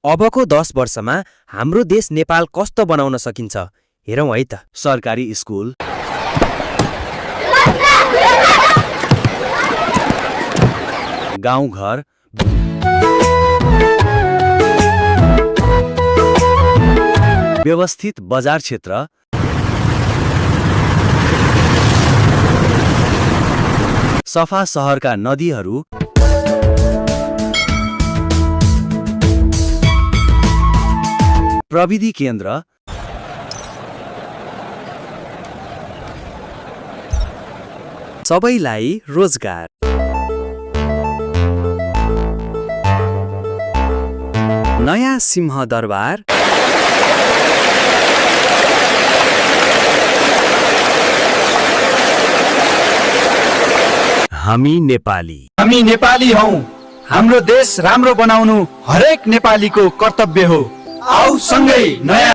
अबको 10 वर्षमा हाम्रो देश नेपाल कस्तो बनाउन सकिन्छ हेरौं है त। सरकारी स्कुल, गाउँघर, व्यवस्थित बजार क्षेत्र, सफा सहरका नदीहरू, प्रविधि केन्द्र, सबैलाई रोजगार। नयाँ सिंहदरबार, हामी नेपाली। हामी नेपाली हौं। हाम्रो देश राम्रो बनाउनु हरेक नेपालीको कर्तव्य हो। आऊ सँगै नयाँ